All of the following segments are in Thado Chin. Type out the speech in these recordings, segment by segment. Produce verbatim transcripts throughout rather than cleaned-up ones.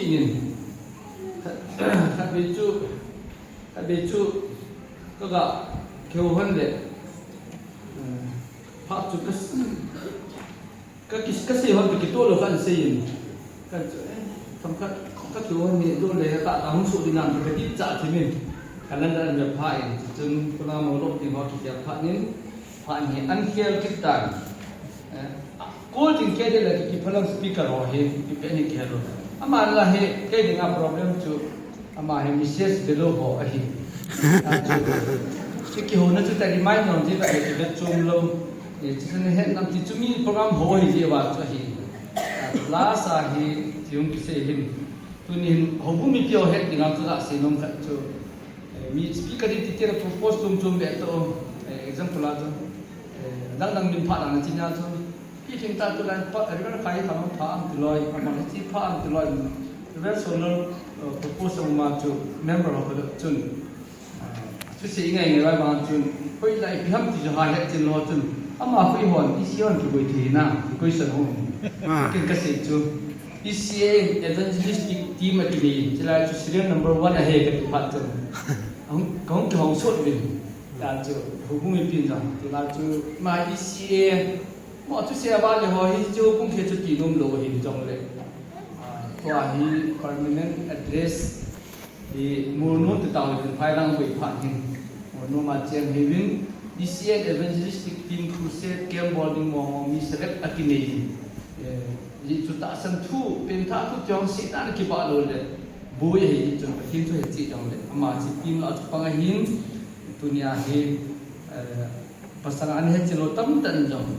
In, khat, khat vei chu, khat vei chu, ka ga kihou hon le, eh, phat chu ka, ka ki, ka sei hon ka kitoh lou khan sei in. Ka chu, eh, themkhat, ka kihou hon ni lou le ka, ka hung soh ding nam ka kichat thim in. Calendar an ve pha in, chun kona mo lou ding ho kikhel pha in, pha in hi an khel kit tan. Eh, Call ding kei ding le kiphalang speaker ho hi, kipe ni kei lo. Ama la hi, kei dinga problem chu, ama hi message belo ho ahi. A chu, ki kihouna chu ta remind nom ji ba ki be chom lou. Ni chu ni het nam ti chu mi program ho hi ji va chu ahi. A, last a hi, ti hung kisei hin. Tuni hin, houbung mipi ho het dinga chu la sei nom khat chu. Eh, mi speaker di ti ti la propose chom chom be to, eh, example a chu. Eh, dang dang min pha dang na chi nia chu. Ki thing ta tu lai pa, Reverend Khai Kham pha am ti loi, ama hi chi pha am ti loi. Reverend Sonal, eh, propose ma chu member ho ka chun. Ah, chu sei ngai ngai lai ma chun. Hoi lai pi ham ti chu ha het chin lo chun. Ama hoi hon, E C hon kiboi thei na, question hon. Ah. Ken ka sei chu. E C A evangelistic team a kinei, chulai chu serial number one ahi ka ti phat chun. Ahung, ka hung kihong sot uvin. Ta chu, houbung mipin jong. Chulai chu, ma E C A, mo chu sei a va le ho hi chu kung khe chu ti nom lou hi jong le. Ah, tua hi permanent address. Hi Morno te tao le phai lang boi phat hin. Morno ma cheng hi vin. E C A evangelistic team crusade camp bol ding mo mo mi select a kinei. Eh, hi chu tahsan thu, pengthah thu tiang si na kibah lou le. Boi hi chu Pathen thu hi chi jong le. Ama chi team la chu pang a hin. Tunia hi, eh, Pasal an het chilo tam tan jong.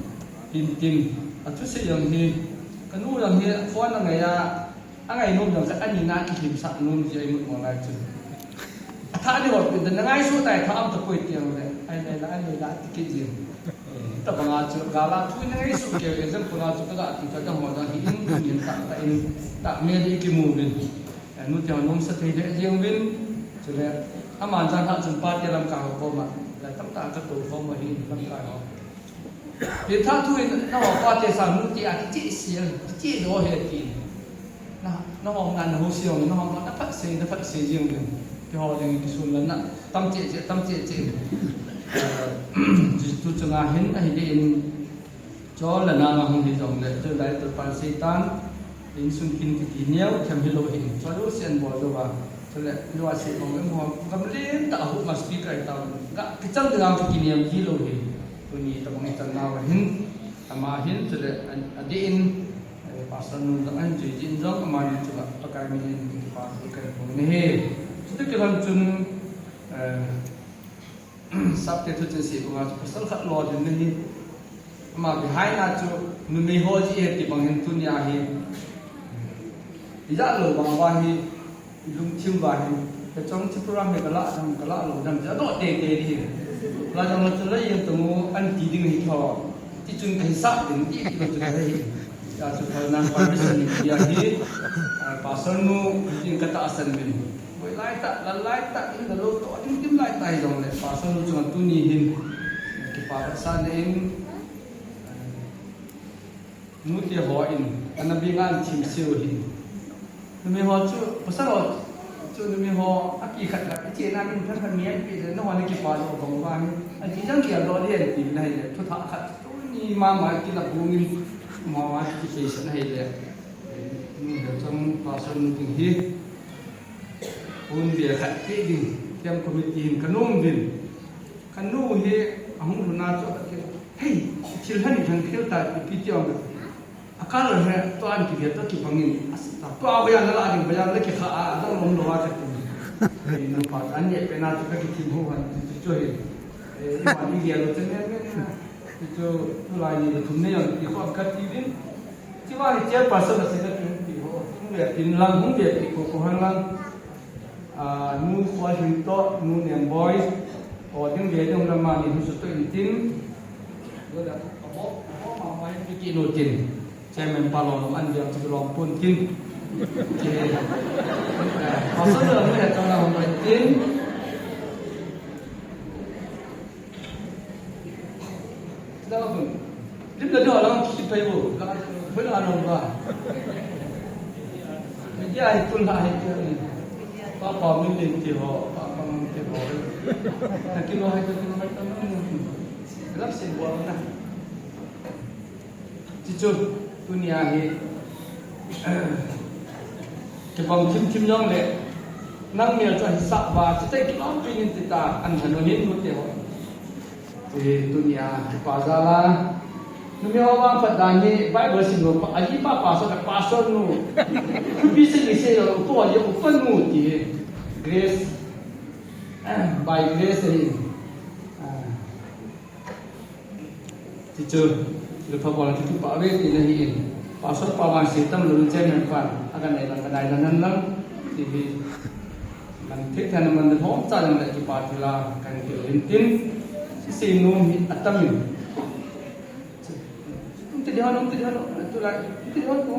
Tin tin. A thusei jong hi. Ka nu jong hi phone a ngai a. A ngai nom jong ka ani na ki him sa nom ji ai mut mo lai chu. Tha ni hol pin na ngai su tai tha am ta poi tiang le. Ai le la, ai le la ti ki jin. Eh, ta banga chu ga la thu na ngai su ke exam ko la chu ka ga ti ka ta mo da hi in in ta ta in ta me di ki mu min. Eh, nu te hon nom sa thei le jeng vin, chule, aman jan ha chun pa te lamkai ho koma, la tam ta ka to koma hi lamkai ho. Pengthah thu in, na ho pa te sang nu te a kichi sia, kichi do he ti. Na, na ho na, na ho sia, na ho na phat sei, na phat sei jeng vin. Ki ho ding ki sun la na, tam che che, tam che che. Eh, tu chunga hin, ahi de in, Chol le nang a hung hi jong le, chol lai to pan Satan, insung kin kiti neo, them hi lou hi, chol lou sian bol lou va, chol le, lou a se bol, em hom, gam len ta hu ma speaker ta, ga, kichang gam kiti neo hi lou hi, tuni ta bang chang na va hin, ama hin, chol le, a, a di in, eh, pastor nu jong an jui jin jong, ama ni chu ga, pakai mi ni pa, pakai ko ni he. Chu te kiran chun, eh, Sapte thu chin sei banga chu pasal khat lo ding na hi. Ama behind a chu numei ho ji e ti bang hin tunia hi. Ija lo bang ba hi, lungthim ba hi. Ka chong chu program hi ka la dam, ka la lo dam, ja do te te di. La dam la chu la yen tu mu an ti ding hi tho. Ti chun ka hisap ding ti ti lo chu ka hi. Ja chu ka na permission ni ya hi. Ah, pasal nu, tin ka tahsan min. Boi lai ta, lal lai ta, in la lo to, in dim lai ta hi jong le, pastor nu chunga tuni hin, kipa ka sa ne in, nu te ho in, ana bi ngan thim siu hin. Numei ho chu, pasal ho chu numei ho, a pi khat khat, i che na min khat khat mi a pi le, na ho na kipa lo bang ba hin, a ti jang ki a lo le, a ti na hi le, thu tha khat, tu ni ma ma ki la bu ngin, ma ma ki pe sa na hi le, nu he chang pastor nu ting hi. Hun bia khat ti ding, camp committee hin ka nom uvin. Ka nu hi a hung lhun a chu a ti, "Hei, thil han i thang khel ta, ipi ti ong ka ti. A kal he, tua an ki bia ta ki bangin, a si ta, tua bia na la ding, bia na ki kha a, a dang lom lo a ka ti." Hei, nu pa, an ye pe na chu ka ki thim ho han, ti chu hi. Eh, i ma ni bia lo chen ne ne na. Ti chu, tu lai ni lo thum ne yang, ti ko ka ti din. Ti ma ni chairperson a se ka ti, ti ho. Hung bia pin lang, hung bia pi ko ko han lang. Ah, nu Khualhing toh, nu Nemboi, aw ding ve ding lam a ni hu su toh in tin. Lo da, abo, abo ma ma in ki lo tin. Chairman pa lo an dia chu lo pun tin. Ke, eh, pasal lo nu ya ta na hon tin. Lim da ding a lang ki pai bo, lang, pai la long ba. Ni Ya, itu lah itu. Papa min din ti ho, papa min ti ho. Nakilo hai tu, nakilo hai tu. Love sin buat na. Chuchu, tunia hi, kibang thimthim jong le, nang mel chu hisap ba, chuti kilom pin in tita, an thanom in mu te ho. Ti tunia, pa jala, numi ho vang pat dan hi, Bible sim lo pa, aji pa pastor, pastor nu, pi se ni se lo, upa, upa nu ti, grace, by grace hi. Chuchu, lupha bol chu kipa ve ti na hi in. Pastor pa vang se tam lou chairman pa, akan nei lang, kan nei lang, nan lang, ti hi. Man thik than man de hom cha lang le kipa thila, kan ki lin tin. Si si nu hi atam in. Ti di hon, ti di hon, tu lai, ti di hon ko.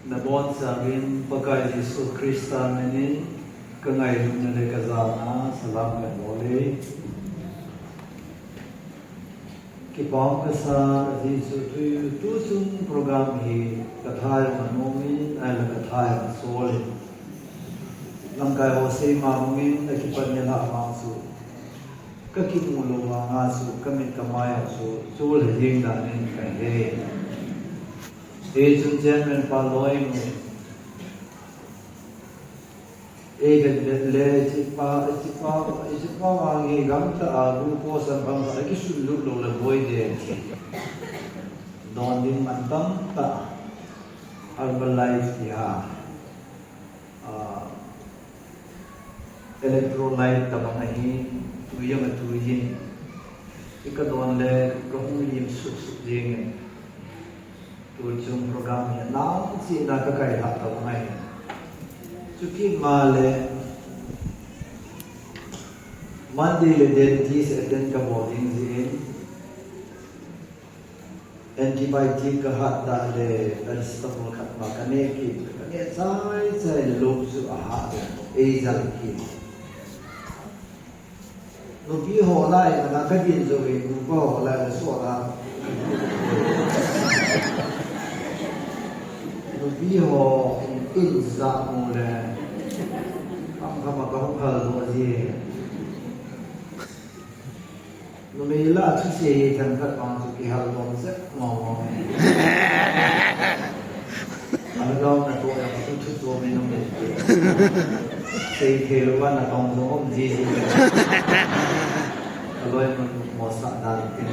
Nabonchauvin Pakai Jesu Christa minin kangailutna le kajana salam kabol e. Kipah kasa, ajeh chu tu, tuchung program hi kathai anom in, ahile kathai asol in. Lamkai ho seima bangin akipat nilhah vang chu, kakimu lou vanga chu, kamit kamai a chu, chol hijeng danin kahe. Hichun chairman pa loi mu. Eivet vet le, hichepa, hichepa, hichepa vang hi gamtah a glucose aphang khat akisun lut lou le boi de. Don ding man tamtah. Herbalife tia. Ah, electrolyte tabang ahi, tui jong atui jin. Hika don le, kahung lim suk suk jingin. Tuchung program hi nao china kakailhah tau ngai. Chuti ma le Monday le dentist attend kabol ding jin. Antibiotic kahat da le paracetamol khat ma kane kit, kane chai chai le lom chu ahah de, eijal kit. Nupi ho lai, na kadin jou ve, nupa ho lai, na so la. Nupi ho, in, in ja mu le. Kam kam a kahung khal lou ji. Numei la thusei hi themkhat vang chu kihal lom jep mong mong. Ana lom na to ya thu thu to mi numei. Sei thei lou va na tong lou om ji ji. Aloi mun mo sa dan tin.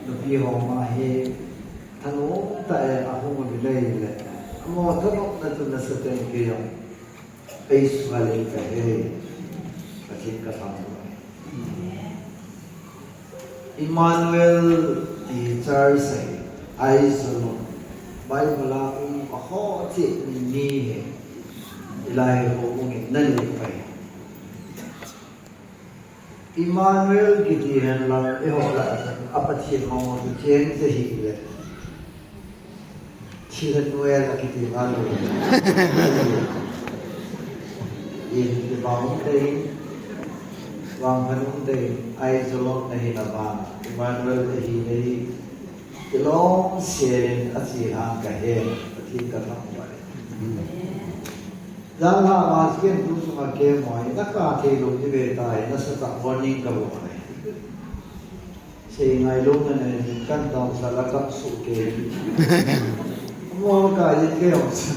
Nupi ho ma hi thanom tah e ahung a bilei le. Mo thanom na tu na sa ten ke yong. Ei sual in kahe, Pathen kathangvah e. Emmanuel ti church ahi, Aizawl, Bible a um akhoh cheh mi ni hi, hilai ho um in nani pai. Emmanuel kiti henlang, eiho lah a Pathen mong chu cheng te hile. Thil Noel akiti ngal lou. In kibang te, vangphatna um te, Aizawl a hina vang, Emmanuel ahi nei, kilom sel in ache hang kahe, Pathen kathangvah e. Janhi a ken tu sunga kemo, naka thei lou ni ve tai, nasatah warning kabol e. Sei ngailutna nei, kan dong sa la kap su ke. Mo ka ye ke ong sa.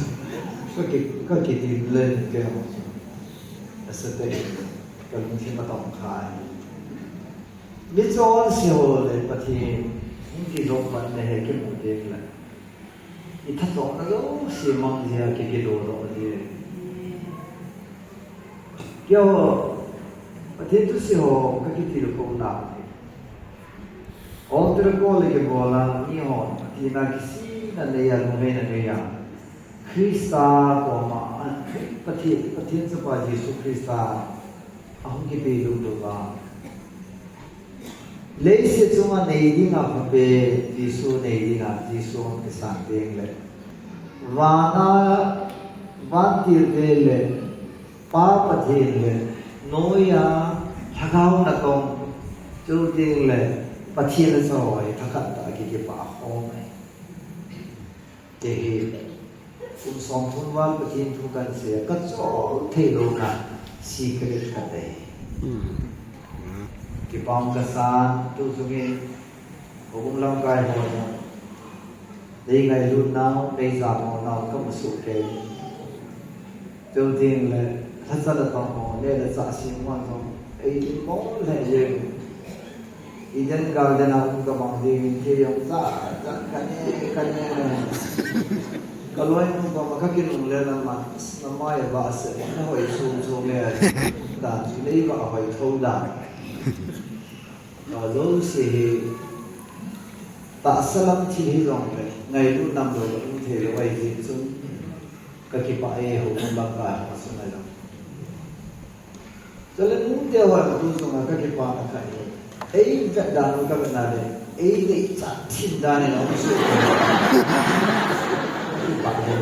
Ka ki, ka kidim le ke ong sa. Asa te, ka lungthim atong khai. Mi chonse ho le Pathen, hung kijop man le he kimu ding le. I tha chonna jouse mang jia ki kidodoh jia. Keiho, Pathen thusim ho, ka kitilkhou nau. Altar call le kibol a, mi hon, Pathen a kisihna nei a, lungheina nei a. Christa koma, a, Pathen, Pathen Chapa Jesu Christa, ahung kipehlut louva. Leiset chunga nei dinga phapen, Jesu nei dinga, Jesu hung kisang ding le. Vana, vantil te le, Pa Pathen le, noiya, lhagao natong, chu ding le, Pathen le choi, thakhat tah a ki kipah khom e. Te hi, kum somthum val Pathen thu kan sei a, ka chol thei lou na secret khat ahi. Hmm. Kipah kasan, tu chungin, houbung lamkai ho jong, nei ngailut nau, nei jamo nau, ka musuh kei. Chuteng le, lhacha le pang ho, le le cha sim ho jong, ei mo le jeng. Eden Garden a um ka mang ding in, kei jong cha, cha, ka ne, ka ne, ne. Ka loinu koma ka kinungle le ama, na mai va se, na hoi sum sum le, dan chu nei va hoi tho dan. Ka jouse hi, tahsa lam thil hi jong le, ngailut nam lou, um thei lou ahi jeh chun, ka kipah e, houbung lamkai ho sunga jong. Chule nute ho tu chunga ka kipana khat hi. Ei vet dan u ka vet na le, ei deichat thim dan in ahung soh. Kipah e.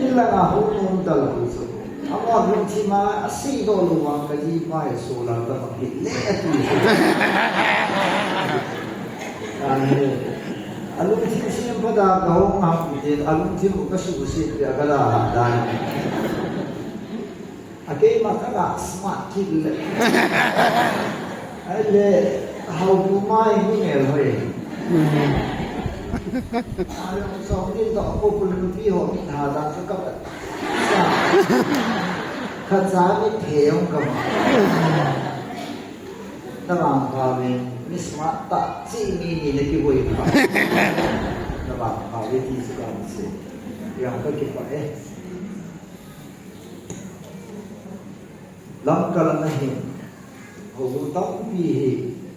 Inlanga hung um talou chu. Ama lungthim a, aseidoh lou vang ka jipa hi solar ka bang hi le ati. Ahi. Alungthim sempha dan ka hung hap u tin, alungthim u ka suhset peh a ka dalhah dan. Akeima ka la smart kit le. Ahile, hao pu mai ni mel hoi. Alung song din toh a ko pul nupi ho mit ha dan ka ka. Khat cha mit he ong ka ma. Na vangpha ve, mi smart tah cheh mi ni na kivui pha. Na vangpha ve ti chu ka sei. Jong ka kipah e. Lamkal a hin, houbung tampi hi,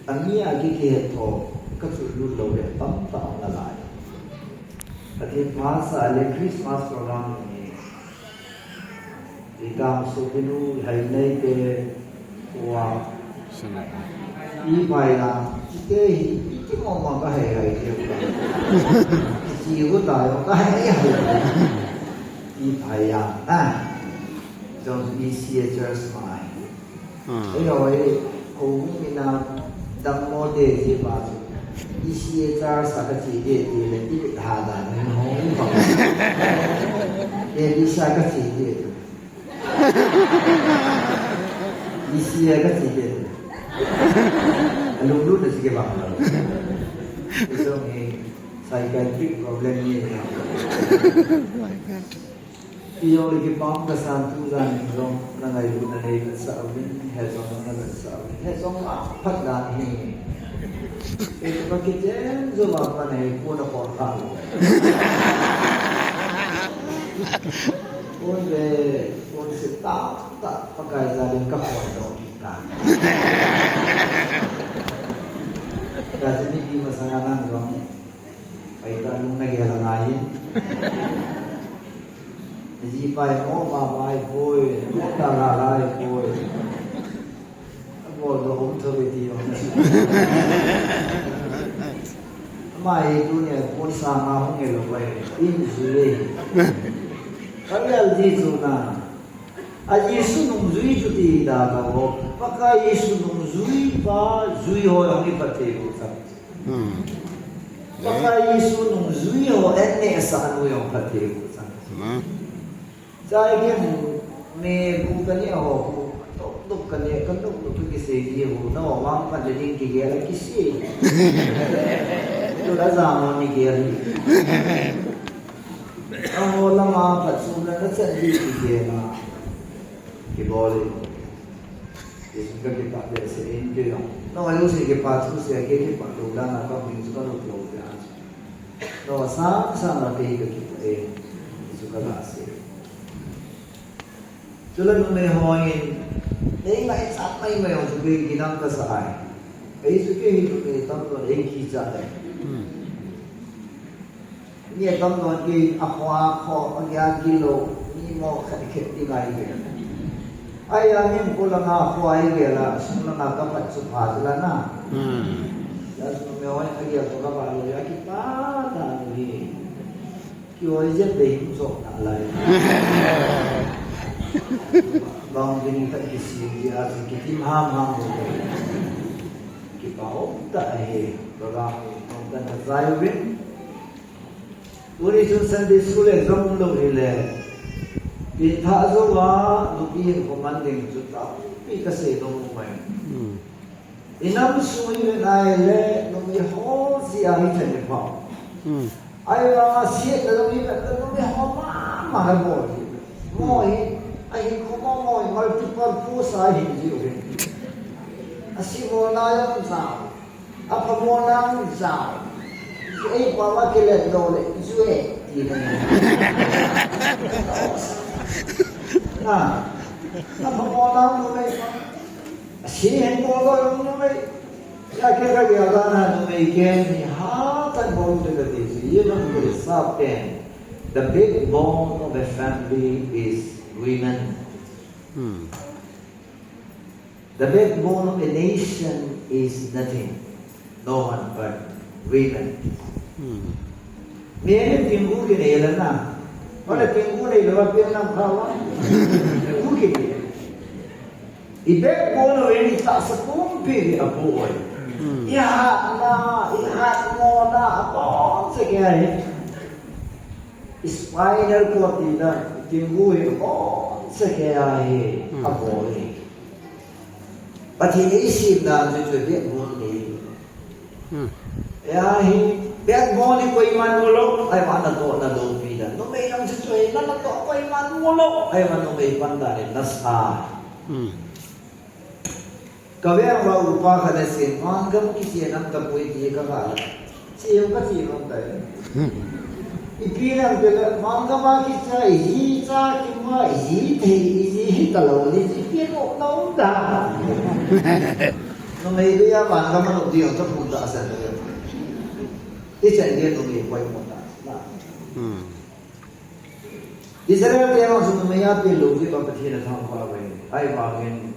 ani a ki kihetto, ka chutlut lou ve tamtah um nalai. Pathen masa le Christmas program hi, Itang sopinu, hai nei te, wa. Sana. Iphai lang, ite hi, iti mo ma ka hai hai te ka. Iti ko ta yo ka hai hai. Iphai lang, na. Jong E C A Church mai. Hmm. Ei, oi, houbung mina dammo te ji pa chu. E C A Church a ka che ding ti le, i ha da ni ho, i pa. E B C a ka che ding. E C A ka che ding. Alunglut na sige ba. Ito ni psychiatric problem ni. Ijong le kipah kasan, tujan in jong, na ngailutna nei vetsah uvin, hejong na vetsah uvin, hejong a phat dan hi. Kei ka kichen jou a pat nei, kona kon kha lou. Kon le, kon se tamtah, Pakai jal in ka kon dong kit tan. Ka ji ni ki masanga nang jong, pai ta lung na gel angai. Ji pai mo ma mai poi, mo ta la lai poi. Mo do hom tho ve ti o. Mai tu ne pon sa ma hong e lo pai. In ju le. Ka le al ji ju na. A Jesu nungjui chu ti da ka bo. Pakai Jesu nungjui pa jui ho hong i pa te bu sa. Hmm. Pakai Jesu nungjui ho en ne sa nu jong phatthei u chang. Hmm. Chai ken me bu ka ne ho bu tok tok ka ne ka tok tok ki sei ji ho na ho mang phat le ding ki gel ki sei. Tu da za mo ni gel. A ho lama phat sum la na chan ji ki gel na. Ki bol. Jesu ka kipah behseh in kei jong. Nangho jouse kipah thusei a kei kipah lou dan a ka hung chu ka lut lou ve a. Nangho sang sang a kei ka kipah e. Jesu ka ga sei. Chule numei ho in, nei ngaichat maimai jong chu kei kinam ka sa ai. Kei chu kei hi numei tamtah in ei kichat e. Hmm. Mi atamjo in a kho a kho, a gei a gei lou, mi mo khat khat ti ngai ve. Ahi a min ko langa kho ahi ve la, sung langa ka phat chu pha chu la na. Hmm. La sung mi hoi a gei a to ka ba lou, a kipah tah lou hi. Kihoi jep dei hung chop na lai. Bang ding khat kisem ji a chu kitim ham ham lou. Kipah um tah ahi, program hi tong kan ka jai uvin. Tuni chun Sunday school exam um lou hile, pengthah jou a, nupi hinkho man ding chu tampi ka sei nom u mai. Hmm. I nam sung i vet a ahile, numei ho jeh a hichan i pha. Hmm. Ahivanga setna jong i vet le, numei ho mama hi bol hi. Mo hi, ahinkho mo mo hi multiple purpose a hin ji u hi. Asemona jong jao. Aphamona jong jao. Ei pa ma kilet lou le, ju e, ti na. Na. Aphamona numei pa. Ase hin bol lou numei. Ya ke ka gel dan a numei keng hi hatah in bol u te ka ti si. Ye numei sa pen. The backbone of a family is women. Hmm. The backbone of a nation is nothing, no one but women. Hmm. Men in tinggu kinei le na. Ole tinggu nei le va pen nam kha va. Tinggu kinei. I backbone uvin i tahsa pumpi hi abol. Hmm. I hatna, i hatmona, aboncha kei ahi. Spinal cord ti dan, tinggu hi aboncha kei ahi, hmm, abol hi. Pathen in eisem dan chu chu backbone nei. Hmm. Ahi, backbone hi koiman mu lou, ahivang natoh na loupi dan. Numei jong chu chu hi, na natoh koiman mu lou, ahivang numei pan dan in nasa. Hmm. Ka veng uva upa khat ahin, Vangam kichen am tapoi ti ka ga la. Che u ka che nom tai. Ipi nam ti le, Vangam a kicha, ihi cha, kima, ihi thei, ihi hi talou ni, ipi nom nom da. Numei dia Vangam a nom ding jong taphung tahsan. Ichan dia numei poimo ta. Hmm. Israel te vang chu numei a tel lou jeh a Pathen in athangvah uve. Ahivangin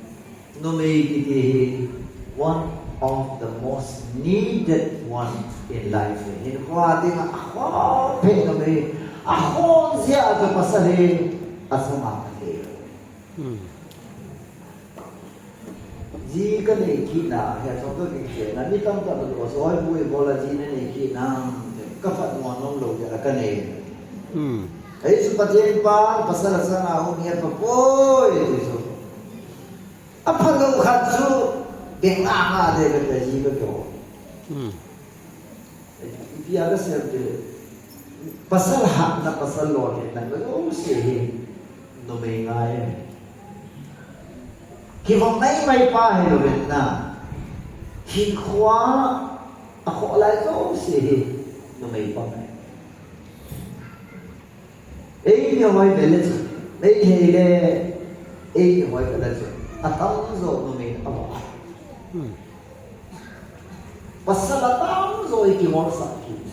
numei kiti hi one of the most needed one in life. Hinkho a dinga akhoh peh numei, akhoh jeh a chu pasal hi achama kathei. Hmm. Ji ka nei kit na, hia chom to kit kit na, mi tamtah na lo, so hoi bu i bol a ji na nei kit na, ka phat mo nom lo ja ka nei. Hmm. Ei chu Pathen pan, pasal a chang a hung he pa poi, ti chu. Aphalou khat chu, beng a nga de ka ta ji ka to. Hmm. Ipi a kasei em tile, pasal hatna, pasal lolhinna, jouse hi numei ngai e. Kivop maimai pa hilouvin na, hinkho a akhoh lai jouse hi numei pa ngai. Ei mi hoi ve le chu, ei hei le, ei hoi ve le chu, atamjo numei ava. Hmm. Pasal atamjo i kingolsah kit.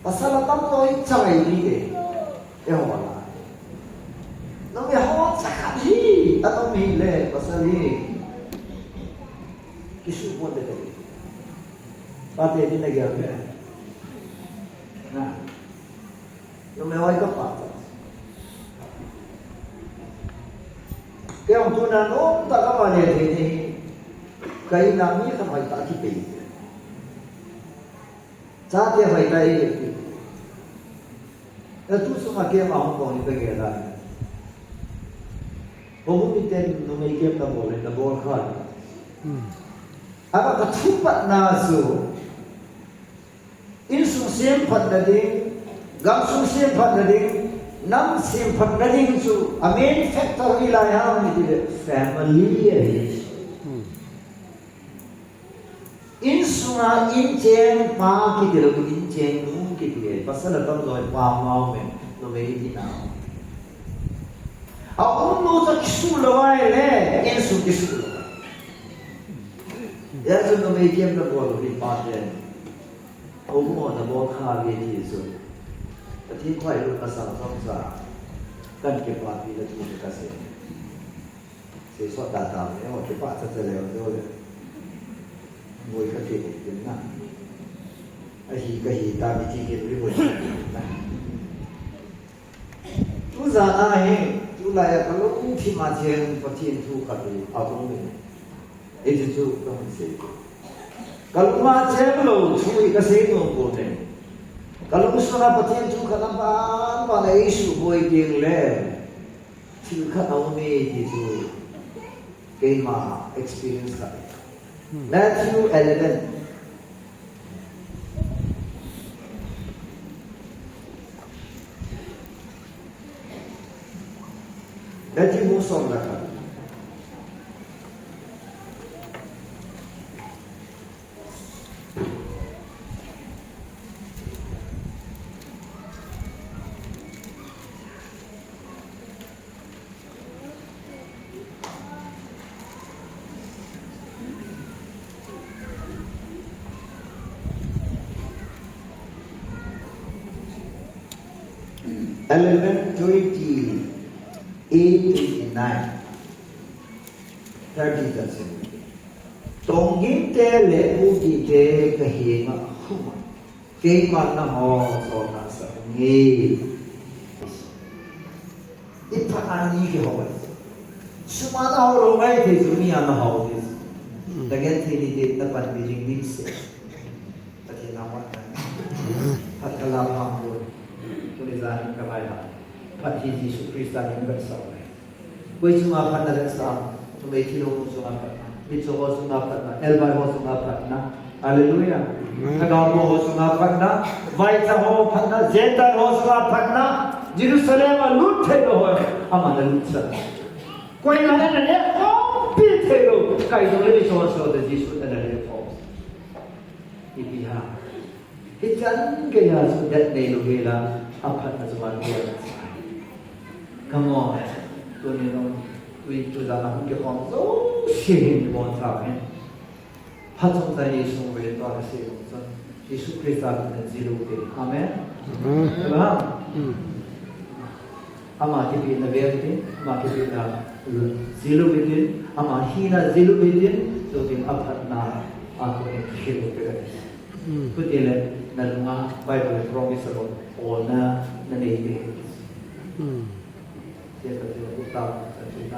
Pasal atamjo i changai kit e. Eiho la. Sakhat hi, anom hile, pasal hi. Kisu ponte. Pate ni na gel me. Na. Numei hoi ka pate. Kei jong tuna nomtah ka vale thei ni. Ka in a mi khat hoitah kipei. Chate hoitah i. Ka tu sunga kei ma hung kong ni ka gel a. Houbung miten numei camp na bol, na bol kha. Hmm. Ama ka thupatna chu, insung semphatna ding, gamsung semphatna ding, nam semphatna ding chu a main factor hi lai ham i ti le family ahi. Hmm. Insunga incheng pa kiti lou, incheng nu kiti e. Pasal atamjo pa mao me, numei kiti na. A um nu chu kisu lou ahile, insung kisu lou. Hijeh chun numei camp na bol u hi pate. Houbung hon na bol kha ve ti chu. Pathen thu a i lut masang jong chu. Kan kipapi le thu ka sei. Seisot da da le, o, kipah cha cha le, o, le. Boi ka ti tin na. Ahi ka hi ta mi ti ke ri boi na. Tu jan a hi, tulai a ka lungthim a cheng Pathen thu khat hi a um e. Hiti chu ka hung sei. Ka lung a cheng lou thu hi ka sei nom pon e. Ka lungsung a Pathen thu khat aban ban a eisuboi ding le. Thil khat a um e ti chu keima experience khat. Hmm. Matthew eleven. Matthew bung som le khat. Eleven twenty, eight twenty nine, thirty doesn't. Tongging te le uti te ka henga khuma. Keiman nangho chonna sa nge. Iphat a ni kihou e. Sum a nahou lou ngai thei chu mi a nahou thei. Tagen thei ni te na pan bi jing ni se. Pathen a mat na. Phat ka la pha mo. Tuni jan ka mai ha. Phat hi Jesu Christa min ban sa. Koi chunga phatna le sa, numei thilong chunga phatna, mitcho ho chunga phatna, elbai ho chunga phatna. Hallelujah. Amen. Lhagao ho chunga phatna, vaicha ho phatna, Gentile ho chunga phatna, Jerusalem a lut thei lou ho, aman alut sah. Koima ana le khompi thei lou, kaidong le mitcho ho te Jesu ana le khom. Ipi ham. Hichan geiya chu det neilou hela, aphatna chu vangel a. Come on. Tuni nung, tui tu jan a hung kikhom jouse hin ibon chau hen. Phachom chai Jesu ve tua kasei nung chun. Jesu Christa chu najilou te. Amen. Amen. Abraham. Mm. Ama kipehna ve utin, ama kipehna jil u hitin, ama hina jil u hitin, chutin aphatna a kon in khel u hitin. Hmm. Chutile, nalunga Bible promise abon, olna nanei ding. Hmm. Tia ka tia u ta, ka tia u ta.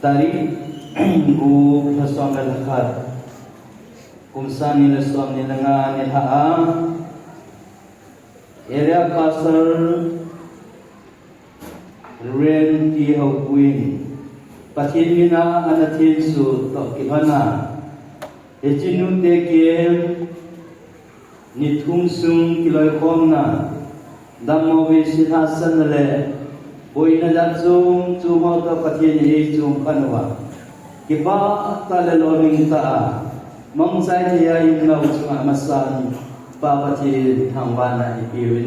Tarik gup, lha som le lha khat, kum sang ni le som ni le nga nilhah a, Area Pastor Reverend T. Haokip in Pathen mina ana thensuh toh kilhon a, hiche nute camp ni thum sung kiloikhomna, dammo veiset hahsatna le boina jat chom chom ho toh Pathen in eichom khen uva, kipah tah le lolhing tah a, mangchai thei a ium nau chunga masan Pa Pathen thangvahna ipeuve.